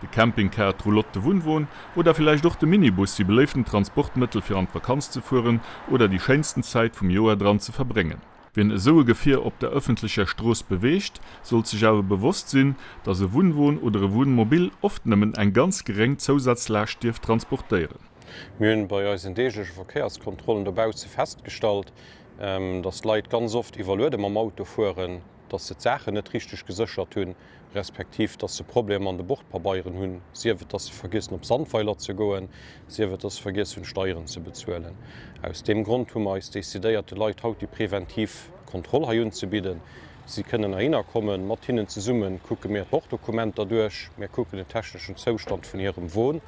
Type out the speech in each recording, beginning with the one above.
De Campingcar, d'Roulotte, de Wunnwon oder villäicht och de Minibus si beléiften Transportmëttel fir an d'Vakanz ze fueren oder déi schéinsten Zäit vum Joer dran ze verbréngen. Wien esou e Gefier op der ëffentlecher Strooss beweegt, sollt sech awer bewosst sinn, dass e Wunnwon oder e Wunnmobil oft nëmmen eng ganz geréng Zousazlaascht dierf transportéieren. Mir hunn bei eisen deegleche Verkéierskontrollen dobausse festgestallt, dass d'Leit ganz oft iwwerluede mam Auto fueren. dass se d'Saachen net richteg geséchert hunn, respektiv dass se Problemer an de Bordpabeieren hunn, sief et, dass se vergiessen op Sandweiler ze goen, sief et, dass se vergiess hunn Steieren ze bezuelen. Aus deem Grond hu mer eis decidéiert, de Leit haut déi preventiv Kontroll hei unzebidden. Si kënnen heihinner kommen, mat hinnen zesumme kucke mir d'Borddokumenter duerch, mir kucken den techneschen Zoustand vun hirem Won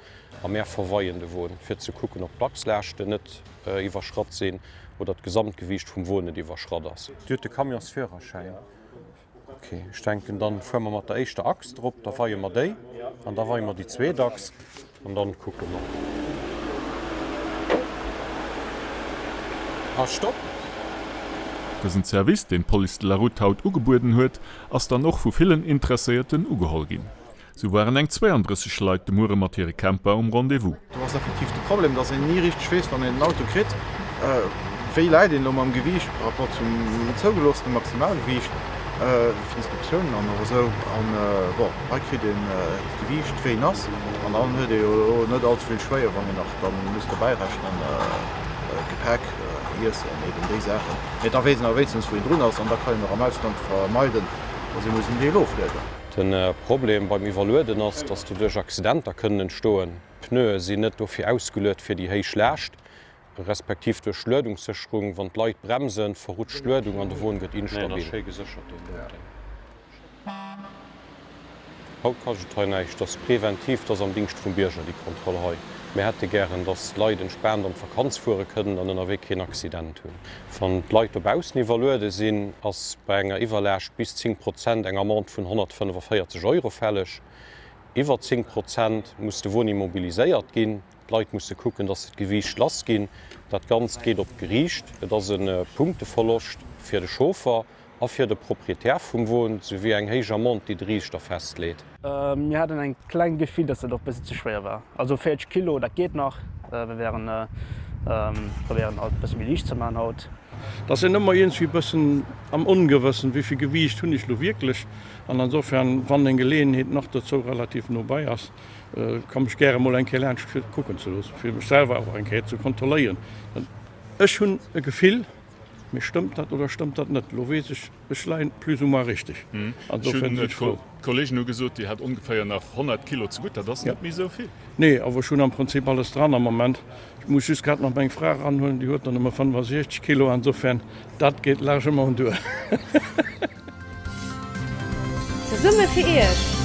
a mär verweien de Won, fir ze kucken, ob d'Achslaaschten net iwwerschratt sinn oder d'Gesamtgewiicht vum Won net iwwerschratt ass. Dir hutt de Camionsführerschäin? Ok, ech denken, dann fuere mer mat der éischter Achs drop, da weie mer déi an da weie mer déi zweet Achs an dann kucke mer. A Stopp! Dësen Service, deen d'Police de la Route haut ugebueden huet, ass dann och vu villen Interesséierten ugeholl ginn. Sou waren eng 32 Leit de Muere mat hire Camper um Rendez-vous. Do ass effektiv de Problem, dass een ni richteg weess, wann een den Auto kritt, wéi läit een elo mam Gewiicht par rapport zum zougeloossene Maximalgewiicht fir d'Inscriptiounen an och esou. An bon, hei kritt een d'Gewiicht, wéi en ass, an dann huet ee jo elo net allze vill schwéier, wann een nach da muss dobäi rechnen, Gepäck, Iessen, eben déi Saachen. Mee da weess een awer wéinstens, wou een drun ass an da kann een och am Ausland vermeiden, dass ee muss en Deel oflueden. De Problem beim Iwwerlueden ass, dass doduerch Accidenter kënnen entstoen. D'Pneue sinn net dofir ausgeluet fir déi héich Laascht, respektiv duerch Luedungssécherung, wann d'Leit bremsen, verrutscht d'Luedung an de Won gëtt instabil. Haut kascht et hei näischt, dat ass preventiv, dat ass am Dingscht vum Bierger déi Kontroll hei. Mir hätte gären, dass d'Leit entspaant an d'Vakanz fuere kënnen an ënnerwee keen Accident hunn. Wann d'Leit dobaussen iwwerluede sinn, ass bei enger Iwwerlaascht bis 10 Prozent eng Amende vun 145 Euro fälleg. Iwwer 10 Prozent muss de Won immobiliséiert ginn. D'Leit musse kucken, dass se d'Gewiicht lass ginn. Dat Ganzt geet op d'Geriicht. Et ass e Punkteverloscht fir de Chauffer. A fir de Proprietär vum Won, souwéi eng héich Amende, déi de Riichter festleet. Mir haten eng kleng Gefill, dass dat och bëssi ze schwéier war. Also 40 Kilo, dat geet nach. Mir wären probéieren alt bësse méi liicht ze man haut. Et ass een ëmmer iergendwéi bëssen am Ongewëssen, wéi vill Gewiicht hunn ech lo wierklech. An insofern, wann eng Geleeënheet nach dozou relativ no bei ass, komm ech gäre mol eng Kéier laanscht fir et kucken ze loossen, fir mech selwer och eng Kéier ze kontrolléieren. Ech hunn e Gefill. Mee stëmmt dat oder stëmmt dat net? Elo weess ech, ech leien plus ou moins richteg. Insofern sinn ech frou. D'Kollegen hu gesot, Dir hätt ongeféier nach 100 Kilo zegutt. Dat ass net méi esou vill. Nee, awer ech hunn am Prinzip alles dran am Moment. Ech muss just grad nach meng Fra eranhuelen, déi huet der nëmme 65 Kilo. Insofern, dat geet largement duer. Zesumme fir Iech!